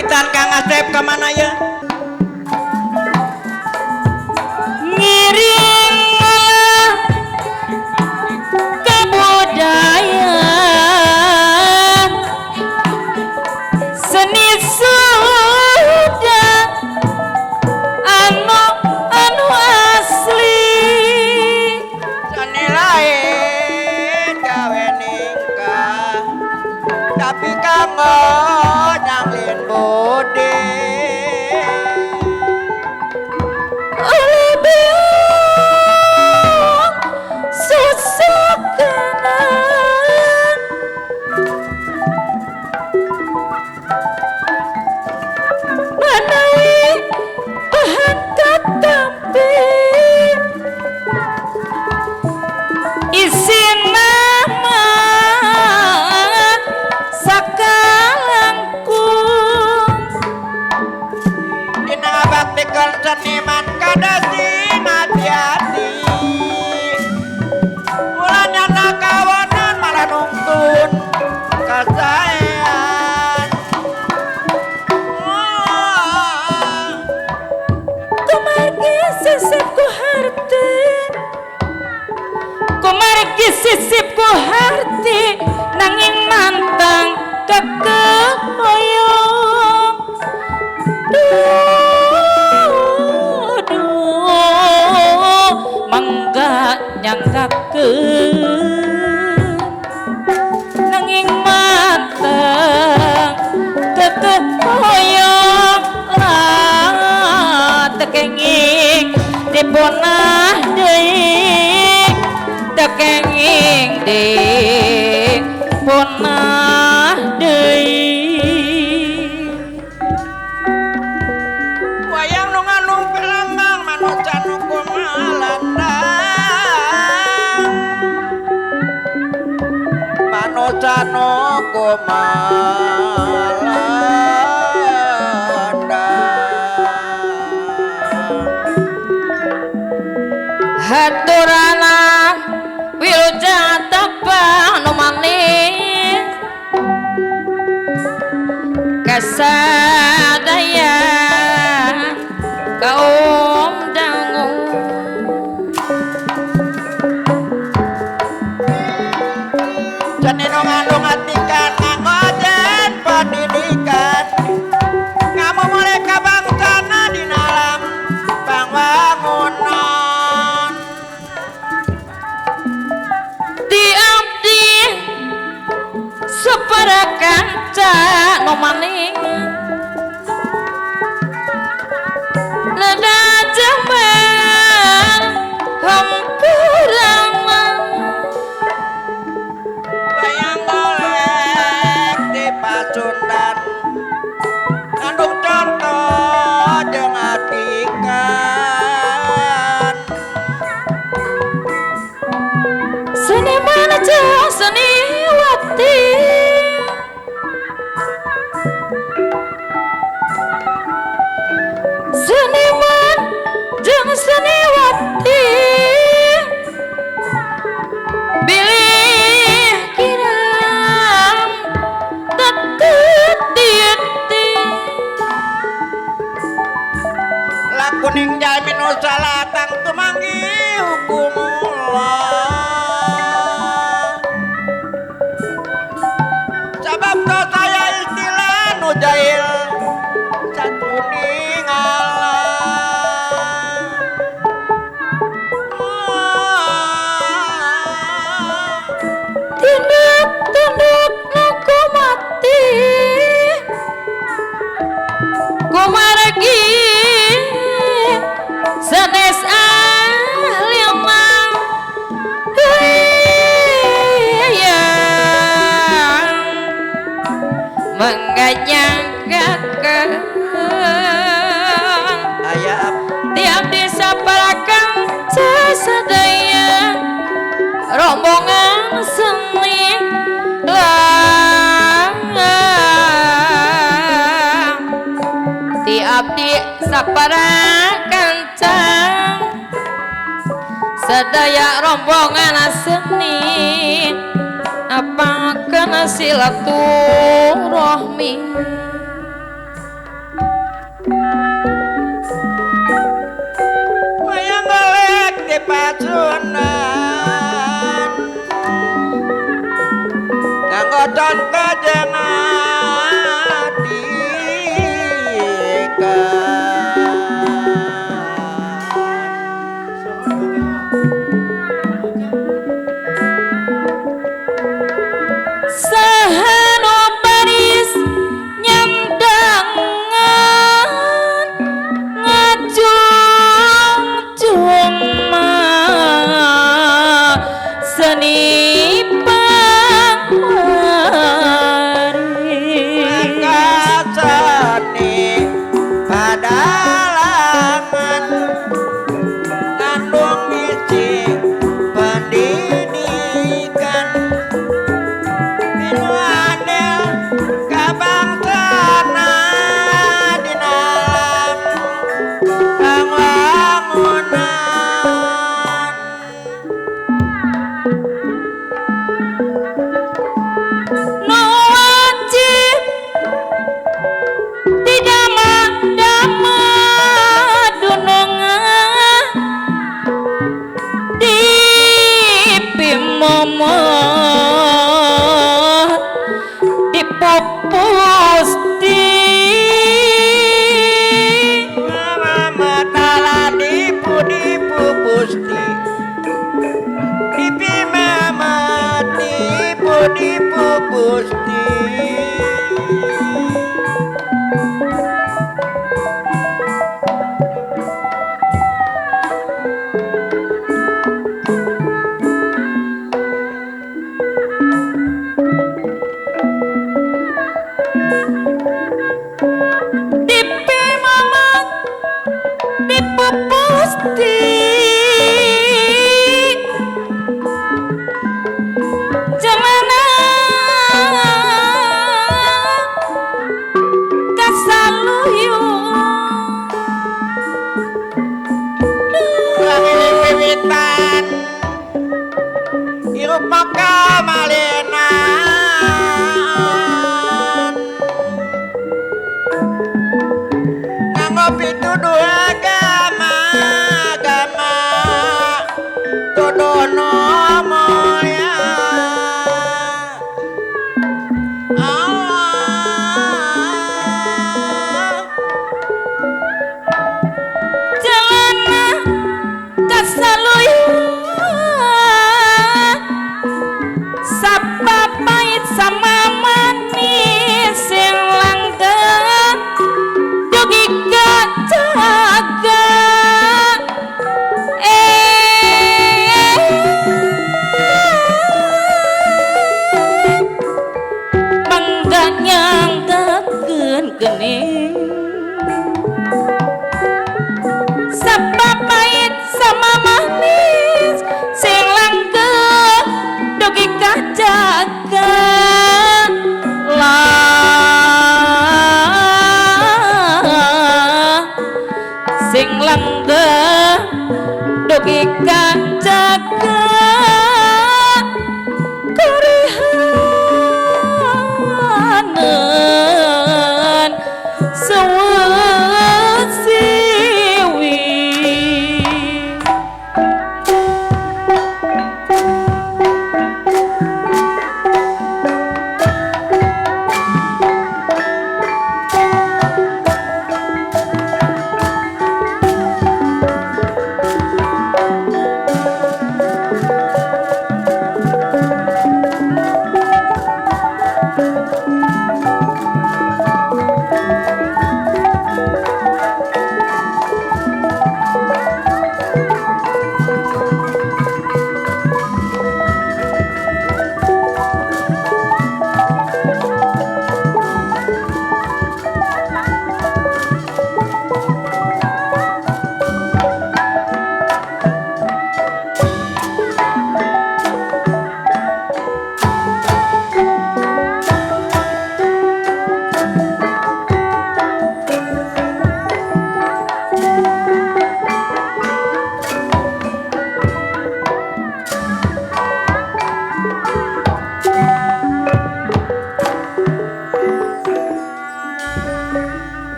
Ngawitan Kang Asep ka mana ye? Ngiring malah kebudayaan seni sudah anu anu asli. Seni lain gawe ningkah tapi kanggo nyanglin budi. Oleh beong susukanan manawi bahan katampi isi nama sakalangkung. Dina ngabaktikeun seniman kada sing hati-hati. Ulah nyana kawanan malah nungtun kasaean. Wah. Kumargi sisip ku harti, kumargi sisip ku harti, nanging mantang kekehoyong. Duh, duh, mangga nyangkakeun nanging mantang kekehoyong lah tekenging dipunah deui, tekenging dipunah deui. Wayang nu ngandung pelambang manusia nu kumalandang. Manusia nu kumalandang. Haturana wilujeng tepang nu manis kasadaya kaum dangu. Seni nu ngandung atikan nganggo ajen pendidikan. Ngamumule ka bangsana dina alam pangwangunan. Ti abdi sapara kanca nu manis nada jaman hampurana. Wayang golek di Pasundan ngandung contoh jeung atikan. Seniman jeung seniwati seniman jeung seniwati bilih kirang tetep dieti. Lakuning jalmi nu salah tangtu manggih hukumullah. Sabab dosa aya istilah nu jahil satuningala. Tindak tunduk nu kumati kumargi sanes ahli mah hayang menganyangkakeun. Aya Tiap desa para kanca sadaya rombongan seni lah ti abdi sapara kanca sadaya rombongan seni apakeun silaturahmi. Wayang golek di Pasundan nganggo conto jeung atika. Saha nu baris nyandangan ngajung-jung mah seni pangwaris. Seni padalangan ngandung biji pendidikan Binu adil kabangsana di dalam pembangunan. Nu wajib didama-dama dunungan dipimomot dipupusti. Mama matala dipu dipu pusti dipi mama dipu dipu pusti. Dipimomot dipupusti jamana kasaluyung. Ulang ini wiwitan hirup maka malenan nganggo pituduh agama agama tuduhno mulya Allah. Jalana kasaluyuan sapapait sama manis sing langgeng dugi kajaga mangga nyanggakeun geuning sapapait sama manis sing langgeng dugi kajaga lah sing langgeng dugi kajaga karihanan sewet siwi.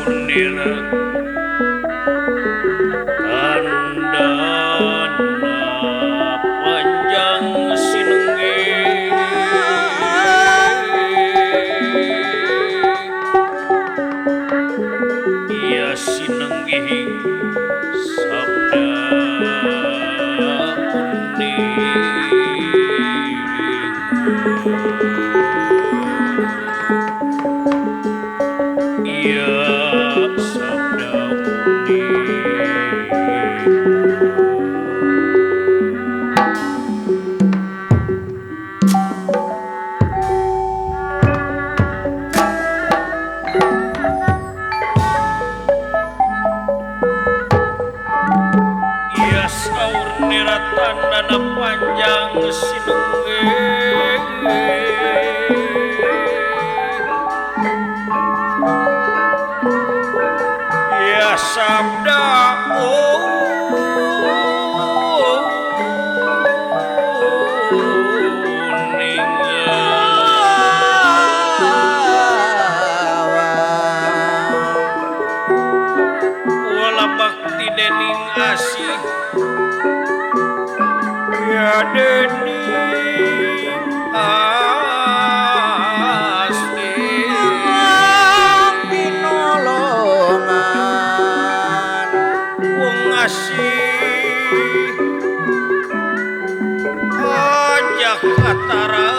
Saur nira tandana panjang sinengge ia sinenggih sabda uning. Iya sabda uning. Iya saur nira tandana panjang sinengge ya sabda uning. Wala bakti dening asih ya dening asih pinolongan wong asih aja katara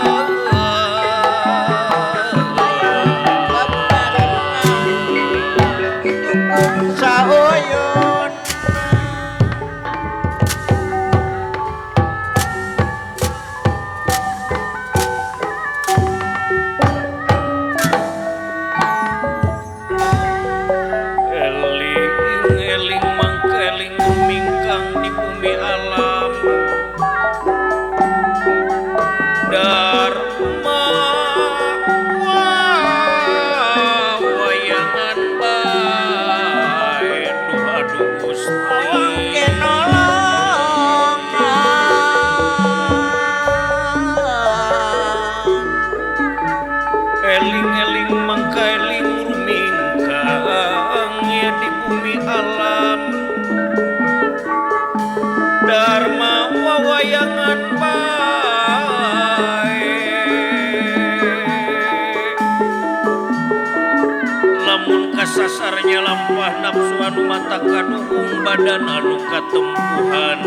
sauyun eling eling mangkeling mingkang di bumi alam dharma wayangan bae duh aduh Gusti eling-eling mangkaeling rumingkang ya di bumi alam dharma wawayangan bae lamun kasasarnya lampah nafsu anu mata kaduhung badan anu katempuhan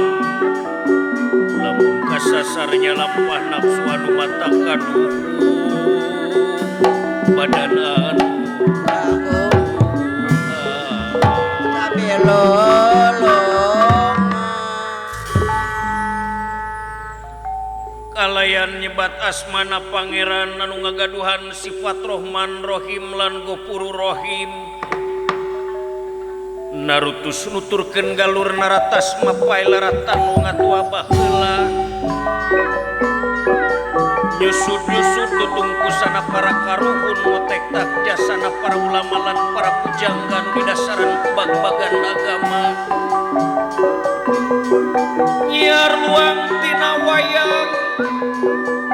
lamun kasasarnya lampah nafsu anu mata kaduhung badan anu kalayan nyebat asmana pangeran anu ngagaduhan sifat Rohman Rohim lan Gofuru Rohim narutus nuturkeun galur naratas mapai laratan nu ngatua baheula nyusud-nyusud tutungkusana para karuhun motek tak jasana para ulama lan para pujangga nu didasaran ku bag-bagan agama nyiar luang tina wayang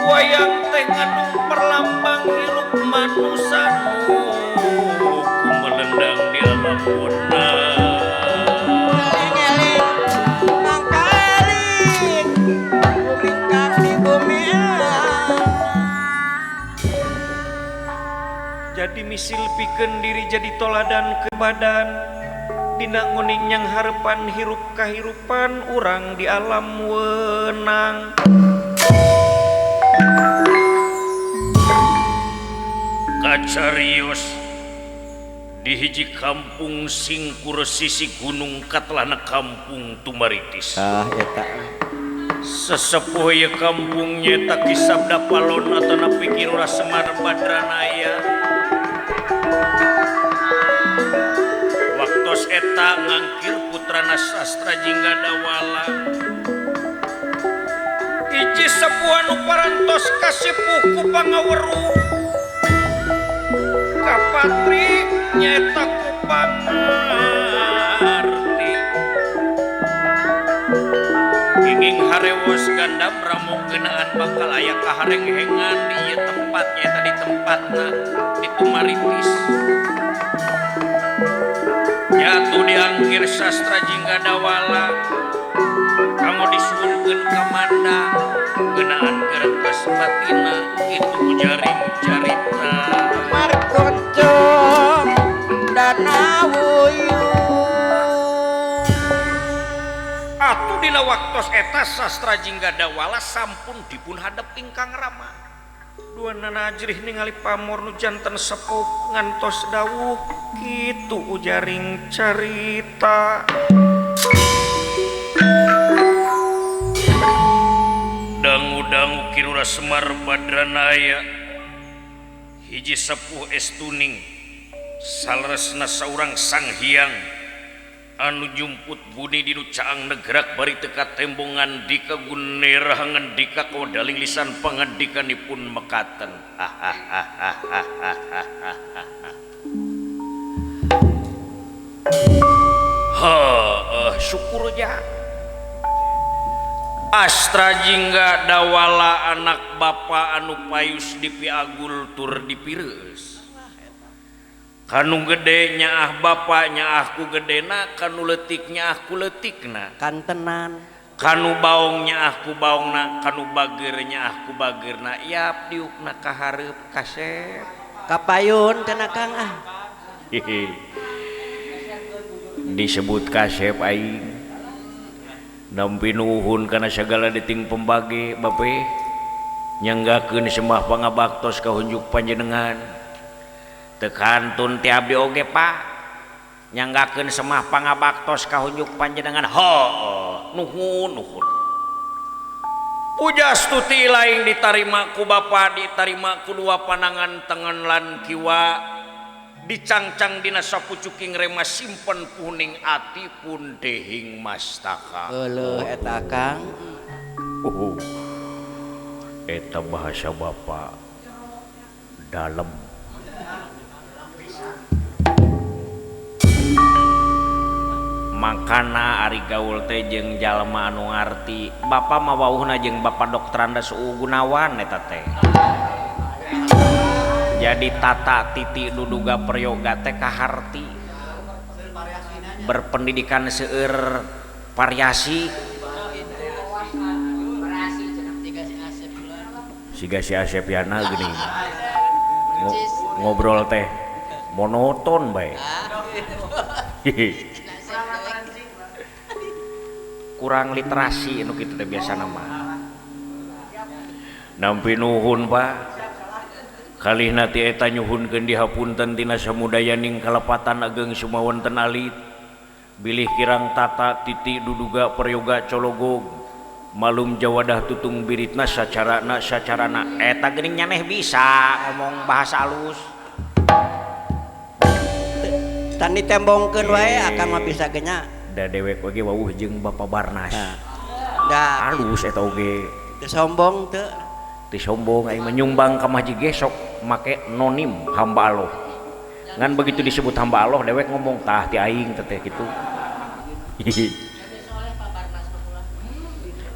wayang teh ngandung perlambang hirup manusa nu kumelendang di alam wenang. Eling-eling mangkaling bumingkang di bumi alam. Jadi misil pikeun diri jadi toladan ke badan dina nguning yang harepan hirup kahirupan urang di alam wenang. Kacarios di hiji kampung singkur sisi gunung katelahna kampung Tumaritis. Ah eta sesepuh ieu kampung nyaeta Ki Sabda Palon atanapi Ki Lurah Semar Badranaya. Waktos eta ngangkir putrana Sastra Jingga Dawala. Hiji sepuh anu parantos kasepuh ku pangaweruh kapatri nyaeta ku pangarti. Kenging harewos gandam ramo ngeunaan bakal aya kaharenghengan di ieu tempat nyaeta di tempatna di Tumaritis. Jatuh diangkir sastra jingga dawala kamu disuhunkeun ka manda ngeunaan gereges batina kitu jaring carita Markoncong dana wuyung. Atuh dina waktos eta sastra jingga dawala sampun dipun hadep ingkang Rama. Dua nana ajrih ningali pamor nu janten sepuh ngantos dawuh kitu ujaring carita. Dangu-dangu Kirura Semar Badranaya hiji sepuh estuning saleresna saurang sang hyang anu jumput buni di nu caang negrak bari teka tembong ngandika gunerah ngandika kawadaling lisan pangandikanipun mekaten. Heuh, syukur ja Astra jingga dawala anak bapa anu payus dipiagul tur dipireus. Kanu gede nyaah bapa nyaah ku gedena, kanu leutik nyaah ku leutikna. Kantenan. Kanu baong nyaah ku baongna, kanu bager nyaah ku bagerna. Yap diukna ka hareup kasep. Kapayun cenah Kang ah. Disebut kasep aing. Nampi nuhun kana sagala deting pembagi bape nyanggakeun sembah pangabaktos ka hunjuk panjenengan. Teu kantun ti abdi oge Pak nyanggakeun semah pangabaktos ka hunjuk panjenengan. Heuh, nuhun nuhun. Puja stuti lain ditarima ku bapa, ditarima ku dua panangan tengen lan kiwa, dicangcang dina sapucuking rema simpen puning ati pun dehing mastaka. Euleuh eta Kang. Eta bahasa bapa dalem. Makana ari gaul teh jeung jalma anu ngarti. Bapa mah wauhna jeung Bapak Dokter Andas Uu Gunawan eta teh. Jadi tata titi duduga peryoga teh kaharti. Berpendidikan seueur variasi. Siga si Asep Yana geuning. Ngobrol teh monoton bae. Kurang literasi nu kitu teh biasana mah. Nampi nuhun Pak. Kalihna ti eta nyuhunkeun dihapunten tina samudayaning kalepatan ageng sumawonten alit. Bilih kirang tata titi duduga peryoga cologog. Malum jawadah tutung biritna sacarana sacarana. Eta geuning nyaneh bisa ngomong bahasa alus. Tan ditembongkeun wae akang mah bisa ge nya. Da dewek oge wawuh jeung Bapak Barnas. Da alus eta oge. Teu sombong teu. Teu sombong aing mah nyumbang ka masjid ge sok make nonim hamba Allah. Ngan begitu disebut hamba Allah dewek ngomong tah ti aing teh kitu.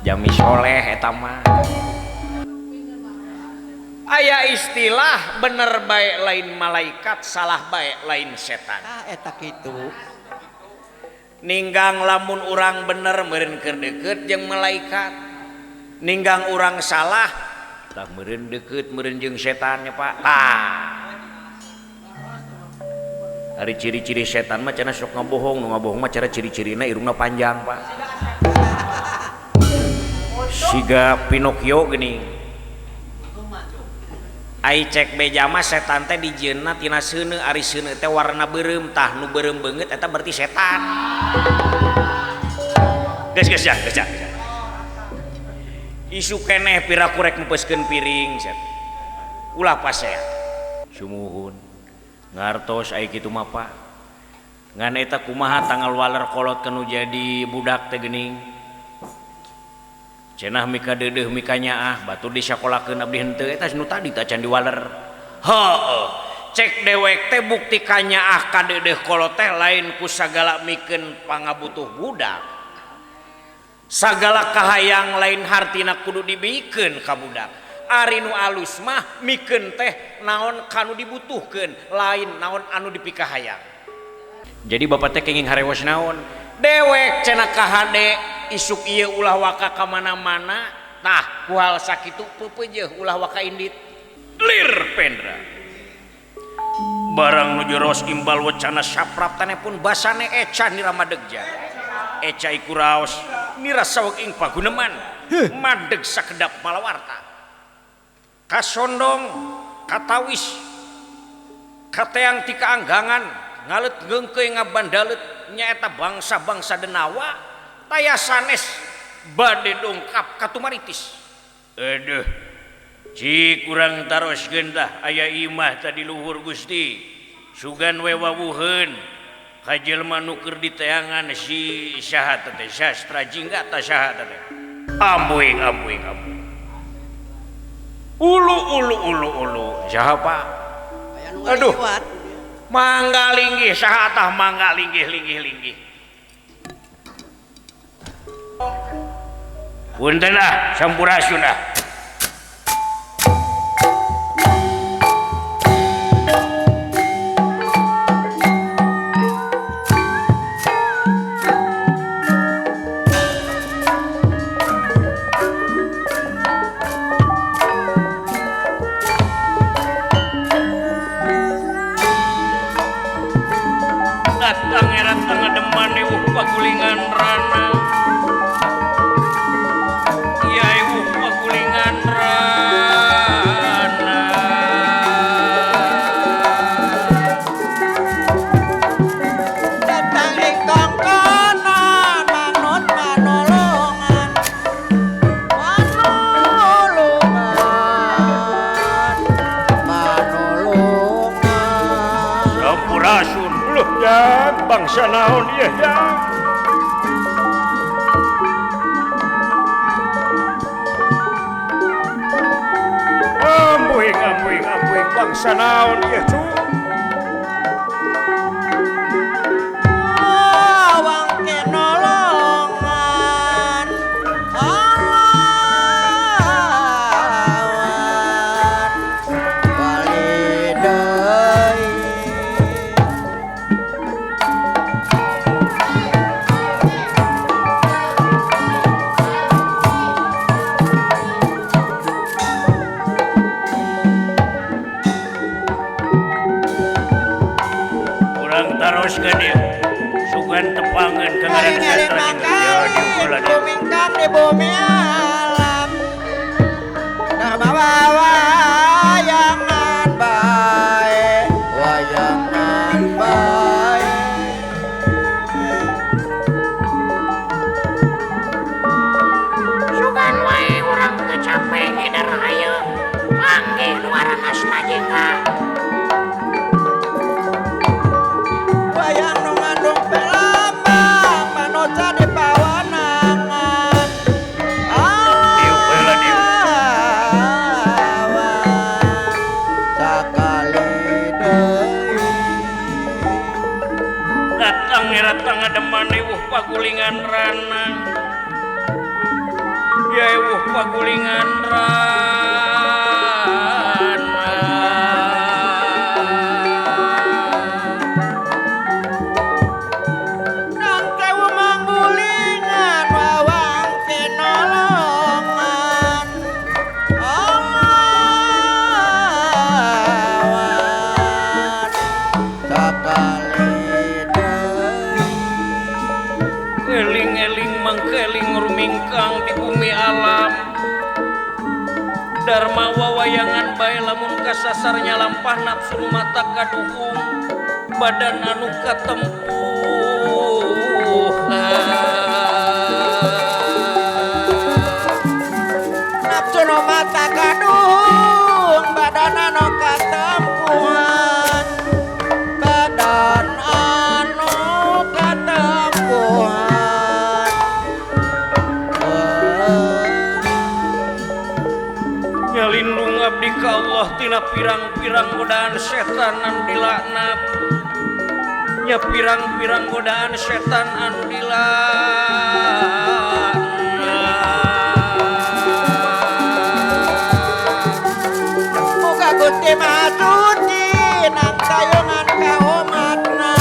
Jami soleh eta mah. Aya istilah bener bae lain malaikat, salah bae lain setan. Ah eta kitu. Ninggang lamun urang bener meureun keur deukeut jeung malaikat. Ninggang urang salah tah meureun deukeut meureun jeung setan nya Pak. Tah. Ari ciri-ciri setan mah cenah sok ngabohong, nu ngabohong mah cara ciri-cirina irungna panjang Pak. Siga Pinocchio geuning. Ai cek beja mah setan teh dijieunna tina seuneu, ari seuneu teh warna beureum, tah nu beureum beungeut eta berarti setan. Geus geus ya, geus ya. Isu keneh piraku rek meupeuskeun piring set. Ulah pasea. Sumuhun. Ngartos ai kitu mah Pak. Ngan eta kumaha tanggal waler kolot kanu jadi budak teh geuning. Cenah mika deudeuh mika nyaah batur disakolakeun abdi henteu eta nu tadi teh can diwaler. Heuh, cek dewek teh bukti kanyaah ka deudeuh kolot teh lain ku sagala mikeun pangabutuh budak. Sagala kahayang lain hartina kudu dibikeun ka budak. Ari nu alus mah mikeun teh naon kanu dibutuhkeun, lain naon anu dipikahayang. Jadi bapak teh kenging harewos naon? Dewek cenah kahade isuk ieu ulah waka ka mana-mana tah ku hal sakitu peupeujeuh ulah waka indit. Lir Pendra. Barang nuju ros imbal wacana sapraptane pun basane eca nira madegja. Eca iku raos nira saweg ing paguneman madeg sakedap malawarta. Kasondong katawis kateang ti kaanggangan ngalet geungkeuy ngabandalet nyaeta bangsa-bangsa denawa taya sanes bade dongkap katumaritis. Aduh cik urang taroskeun tah aya imah tadi luhur Gusti sugan we wawuheun ka jelema nu keur diteangan si saha teh Sastra Jingga ta saha teh. Ambuing ambuing ambuing ulu ulu ulu ulu saha Pak? Aduh mangga linggih saha tah mangga linggih linggih linggih. Punten ah sampurasun ah. Pagulingan rana ya ibu pagulingan rana datang ing kongkonan manut manolongan manolongan manolongan sampurasun uluh jang bangsa naon ieu jang. Ambuing ambuing ambuing bangsa naon ieu cu. Awang kenolongan awan bali deui. Taroskeun ieu sugan tepangeun ka ngaran Sastra Jingga rumingkang di bumi alam dharma wayangan bae wayangan bae. Sugan wae urang teu cape ngider hayu panggih nu ngaranna Sastra Jingga. Wayang nu ngandung pelambang manoca di pawanangan awan sakali deui. Datang ratang ngademan ewuh pagulingan rana ya ewuh pagulingan rana. Eling-eling mangkeling rumingkang di bumi alam Dharma wawayangan bae lamun kasasarnya lampah nafsu mata kaduhung badan anu katempuhan. Nafsu nu mata kaduhung badan anu katempuhan badan anu katempuhan. Nyalindung abdi ka Allah tina pirang-pirang godaan setan anu dilaknat. Nya pirang-pirang godaan setan anu dilaknat. Muga Gusti Maha Suci nang tayungan ka umatna.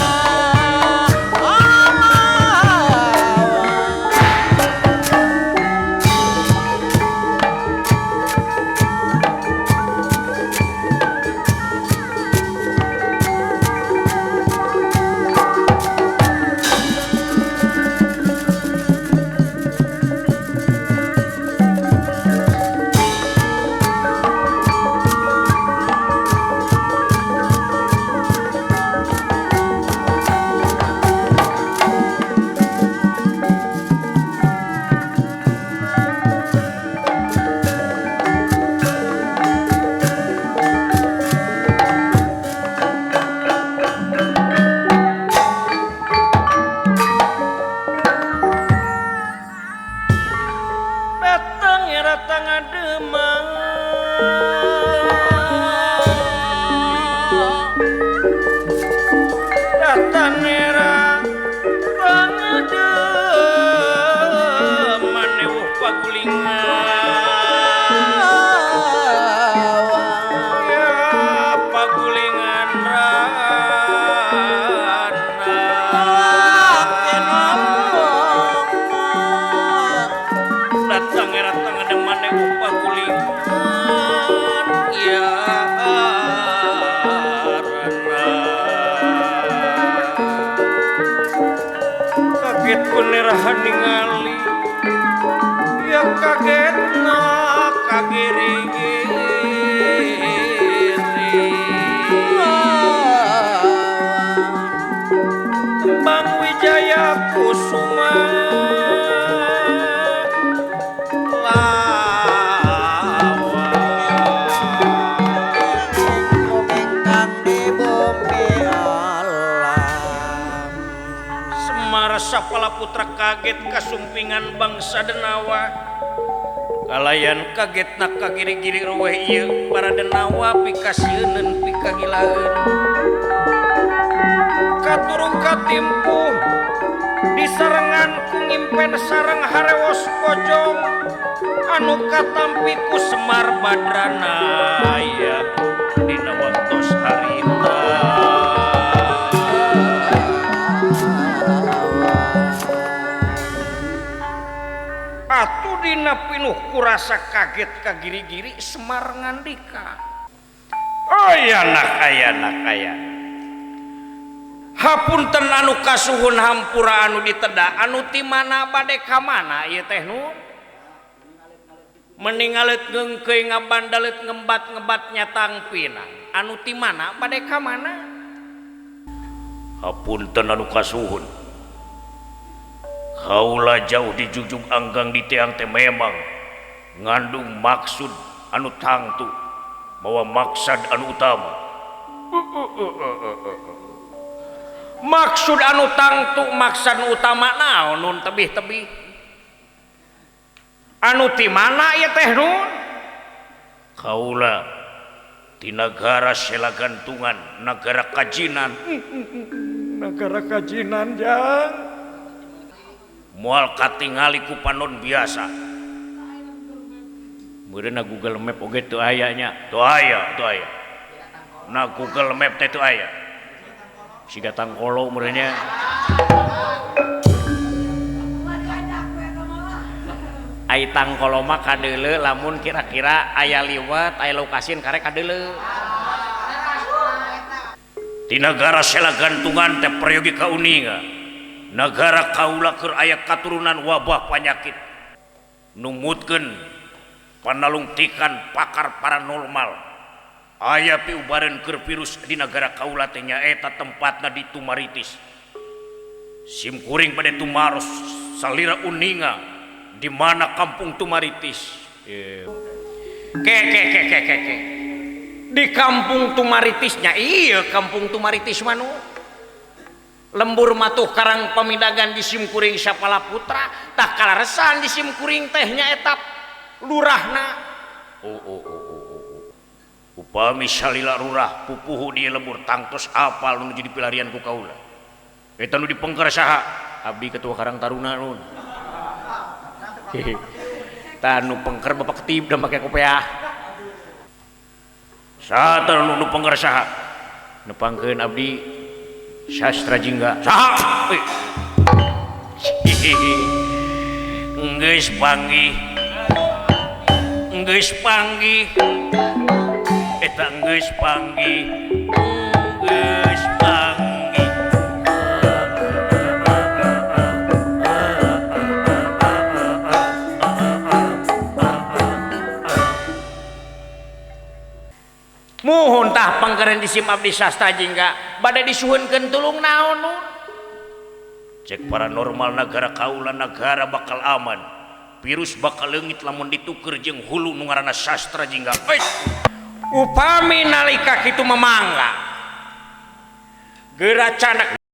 Datanera pangademan manewuh pagulingan ya pagulingan rana datang era pangademan manewuh pagulingan ya kaget kunerahan ningali ya kagetna kagiri-giri Kembang Wijaya Kusuma Sapala putra kaget kasumpingan bangsa Denawa kalayan kaget nak kagiri-giri ruweh ieu para Denawa pikasieuneun pikagilaeun katurung katimpuh disarengan ku ngimpen sareng harewos pojong anu katampi ku Semar Badrana aya dina waktos harita. Atuh dina pinuh kurasa kaget kagiri-giri Semar ngandika. Oh ya nak aya nak aya. Hapunten anu kasuhun hampura anu diteda anu ti mana bade ka mana ieu teh nu meningalet ngeungkeuy ngabandalet ngembat-ngebat nyatang pinang anu ti mana bade ka mana. Hapunten anu kasuhun kaula jauh dijunjung anggang di tiang teh memang ngandung maksud anu tangtu mawa maksad anu utama. Maksud anu tangtu maksad utama naon nun tebih-tebih anu ti mana ieu teh nun kaula ti nagara Selagantungan nagara Kajinan nagara Kajinan jang moal katingali ku panon biasa. Meureunna Google Map oge teu aya nya. Teu aya, teu aya. Na Google Map teh teu aya. Siga tangkolo meureunnya. Ai tangkolo mah kadeuleu lamun kira-kira aya liwat, aya lokasin karek kadeuleu. Di nagara Selagantungan teh peryogi kauninga. Nagara kaula keur aya katurunan wabah panyakit numutkeun panalungtikan pakar paranormal aya piubareun keur virus di nagara kaula teh nyaeta tempatna di Tumaritis. Sim kuring bade tumaros salira uninga di mana kampung Tumaritis. Ke ke ke ke ke ke di kampung Tumaritisnya iya kampung Tumaritis manu lembur matuh karang pamidagan di simkuring Sapala Putra tah kalaresan di simkuring teh nyaeta lurahna. Oh oh oh oh oh upami salila lurah pupuhu di lembur tangtos apal nu jadi pilarian ku kaula eta nu dipengker saha abdi ketua Karang Taruna nun tah nu pengker bapak ketib da make kopeah saha tah nu pengker saha nepangkeun abdi Sastra Jingga saha geus panggih geus panggih eta geus panggih geus panggih muhun tah pangkeureun di sim abdi Sastra Jingga bade disuhunkeun tulung naon nun cek paranormal nagara kaula nagara bakal aman virus bakal leungit lamun dituker jeung hulu nu ngaranna Sastra Jingga. Upami nalika kitu memangga geura canak